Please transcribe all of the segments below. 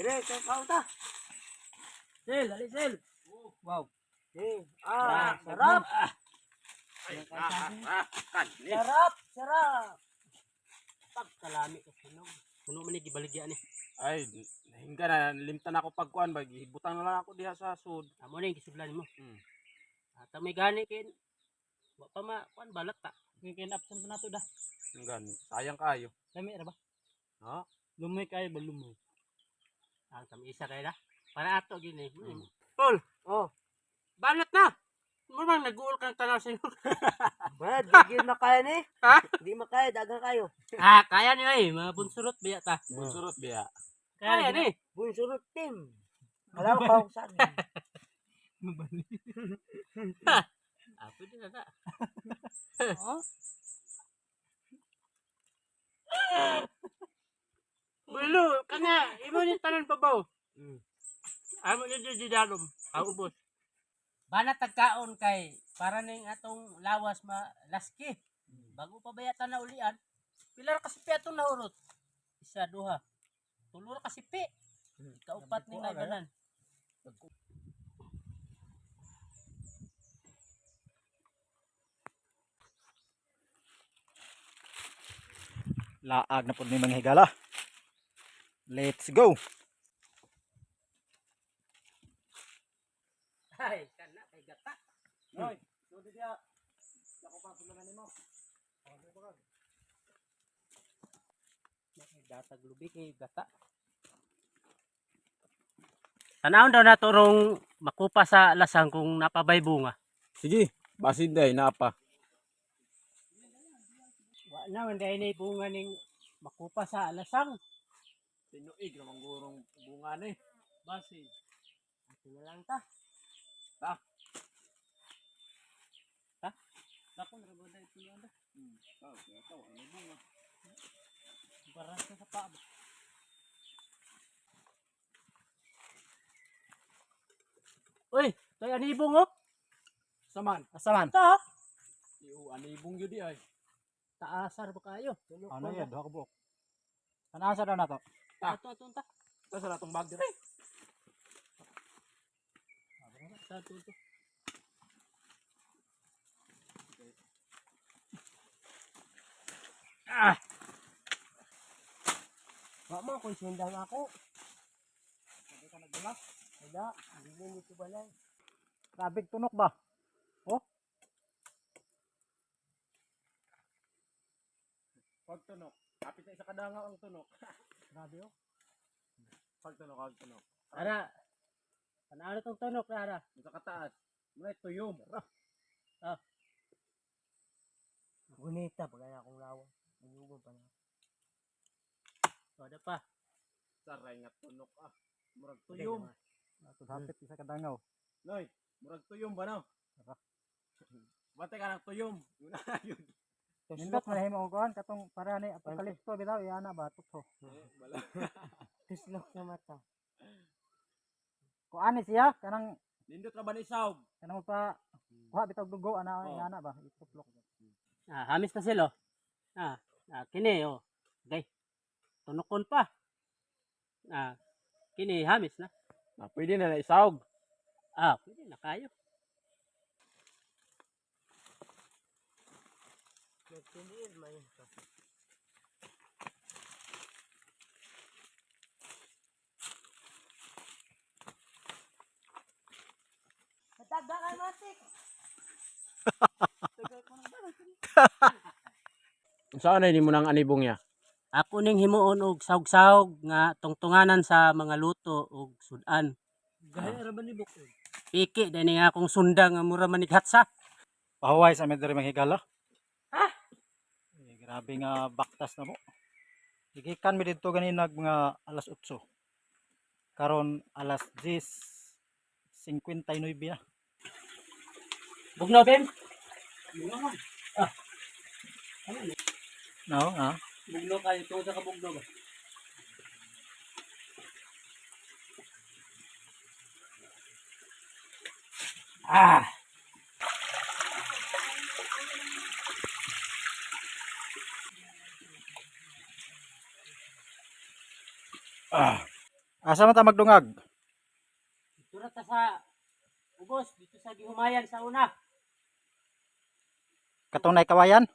Dire, kay kauta. Sel, ali sel. Wow. Eh, ah, sarap. Sarap, sarap. Pagkalami ka sunog. Puno man ni gibaligya ni. Ay, hingga na limtan ako pagkuan ba gibutang na lang ako diha sa sud. Amo na yung gisudlan mo. Hmm. Ata may gani kin. Wa pa ma kuan balat ta. Kin absent pa nato da. Gani, sayang kayo. Lami ra ba? Ha? Lumoy kayo ba lumoy? Ang tamisa kay da. Para ato gini. Tol, Oh, banat na. Mo bang nag-uol kang tanaw sa inyo? ba, di gyud makaya ni. Ha? Di makaya, daghang kayo. Ah, kaya ni ay, mga bunsurot biya ta. Bunsurot biya. Kaya ni. Bunsurot team. Alam ko kung saan. Ah, pwede na ta. Oh? Bulo, kana imo ni tanan babaw. Mm. Amo ni di dalom. Ang ubos. Bana tagkaon kay para ning atong lawas malaski. Bago pa ba yata na ulian? Pila ra kasi pi atong nahurot? Isa, duha. Tulo ra kasi pi. Kaupat ning naganan. Laag na pud ni mga higala. Let's go. Ay, kana kay gata. Noy, sud diha. Ako pa sulanan nimo. Datag lubi kay gata. Tanawon daw nato rong makupa sa lasang kung napabay bunga. Sige, basin day napa. Wa na man dahil ni bunga ning makupa sa lasang. Tinuig ra manggurong bunga ni. Basi. Ato na lang ta. Ta. Ta? Dako na ba dahil ito na? Bunga. Baras na sa paa ba? Uy, tayo anibong oh. Saman. Asa man? Ta. Iyo anibong gyud di ay. Taasar ba kayo? Ano yan? Duha ka buok. Asa daw na to? Ta. Ato ato ta. Ta sa natong bag dire. Sa ato to. Ah, Wa mo kung sundang ako. Hindi ka nagdala? Wala, hindi nito balay. Grabe tunok ba? Oh, Pag tunok, kapit na isa kadangaw ang tunok. Grabe oh. Pag tunok, pag tunok. Ara. Panalo tong tunok na ara. Sa kataas, muna tuyom. Gunita pag ana akong lawa. Inugon pa na. Wala pa. Saray nga tunok ah. Murag tuyom. Ato hapit isa ka dangaw. Noy, murag tuyom ba no? Tara. Bantay ka ng tuyom. Yun na yun. Nindot man himo og kuan katong para ni apokalipto bitaw iana ba tutho. Eh, Wala. Tuslok sa mata. Kuan ni siya kanang Nindot ra ba ni Saub? kanang pa kuha bitaw dugo ana Oh. iana ba ituplok. Ah, hamis na sila. oh. Ah, ah kini oh. Okay. Tunokon pa. Ah, kini hamis na. Na, pwede na na isaog. Ah, pwede na kayo. Nagtiniil man yun ka. Mataga ka, Matik! Saan na mo nang anibong niya? Ako ning himuon og saug-saug nga tungtunganan sa mga luto og sudan. Gaya ra ba ni Bukod? Piki dahil nga akong sunda nga mura manighatsa. Pahuway sa mi diri mga higala. Ha? Eh, grabe nga baktas na mo. Gigikan mi didto ganina mga alas 8. Karon alas 10:59 na. Bugnaw, Bem. No, ah. Bugnaw kayo. Tungod sa kabugnaw ba? Ah! Ah. Asa man ta magdungag? Dito ra ta sa ubos, dito sa gihumayan sa una. Katong nay kawayan?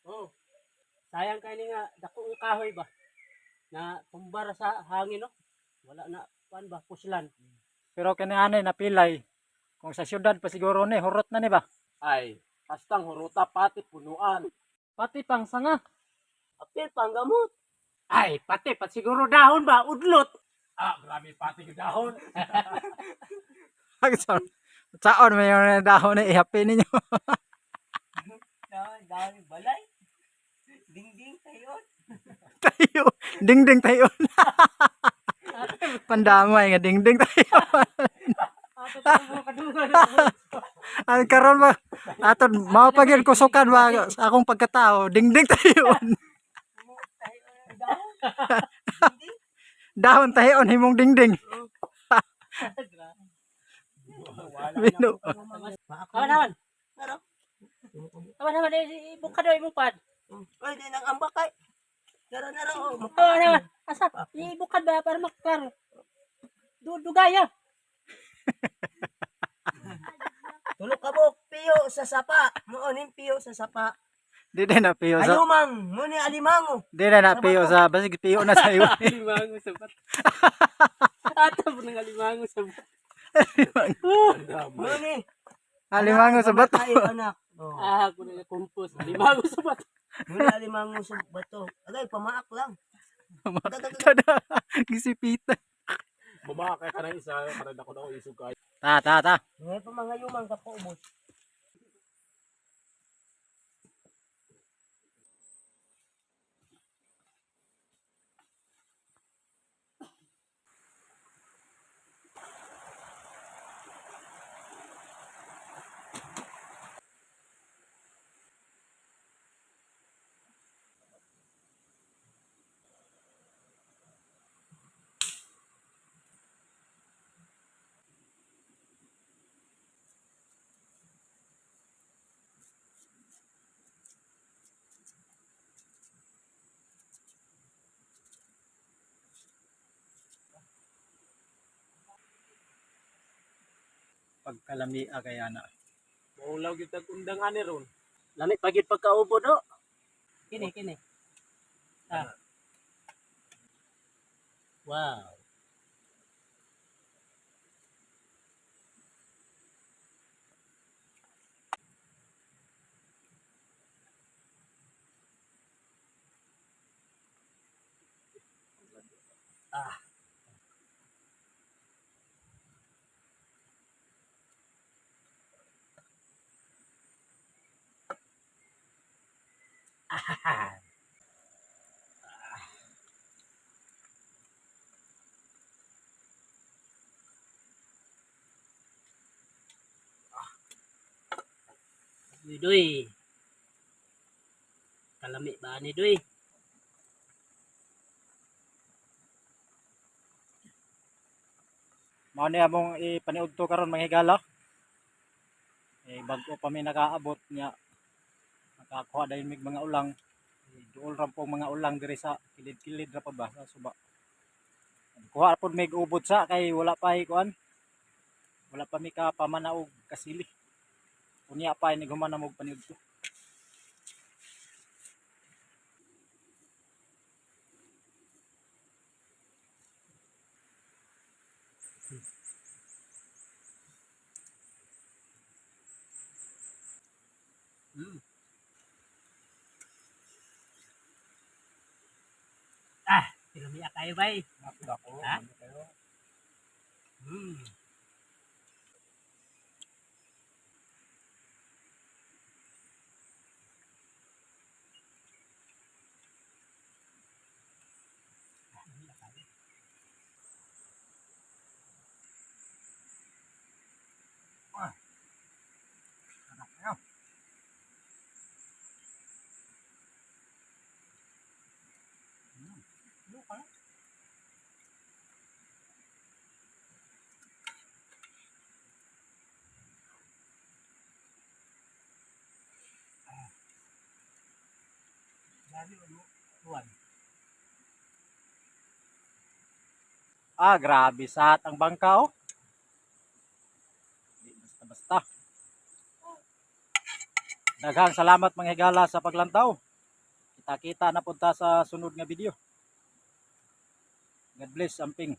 Oh. Sayang kay ni nga dako ang kahoy ba. Na tumbara sa hangin no. Wala na kuan ba puslan. Pero kini anay napilay. Kung sa syudad pa siguro ni hurot na ni ba? Ay, hastang huruta pati punuan. Pati pang sanga. Apil panggamot. Ay, pati pat siguro dahon ba udlot. Ah, grabe pati yung dahon. Saon may yung dahon na ihapin ninyo. Dahon, dahon, balay. Dingding tayo. Tayo. Dingding tayo. Pandamay nga dingding tayo. Ato pa mo kadungan. Ang karon ba aton mao pa gyud kusukan ba sa akong pagkatao, dingding tayo. Dahon tayo himong dingding. Bino. Kawan naman. Kawan naman eh, ibuka daw imong pad. Oy, di nang ambak kay. Nara nara oh. Kawan naman. Asa ibukad ba para maklaro. Dugaya. Tulok ka mo, piyo sa sapa. Mao ning piyo sa sapa. Di na piyo sa Ayumang, mo ni alimango. Di na piyo sa basig piyo na sa iyo. Alimango sa bat. Ato po ng alimango sa bat. Mo ni. Alimango sa bato. Tayo anak. Oh. Ah, ako na kumpos. Alimango sa bat. Mo ni alimango sa bato. Agay pamaak lang. Tada. Gisipita. Bumakay ka ng isa, karad ako daw isog kayo. Ta ta ta. Ngay pa mga yumang ka po ubos. Pagkalami kay ana. Maulaw gyud tag undang ani ron. Lami pagid pagkaubo do. Kini kini. Ah. Wow. Ah. Uy, doy. Kalami ba ni doy? Mao ni among ipaniudto karon mga higala. Eh bag-o pa mi nakaabot niya. Nakakuha dayon mig mga ulang. Eh, duol ra po mga ulang diri sa kilid-kilid ra pa ba sa suba. Kuha pod mig ubod sa kay wala pa kuan. Wala pa mi ka pamanaog kasili. Unya pa ini human na og paniudto. Ah, kilami kayo bay. Ako, Ha? ano kayo? Ah, grabe sat ang bangka oh. Di basta-basta. Daghang salamat, mga higala, sa paglantaw. Kita-kita na punta sa sunod nga video. God bless, amping.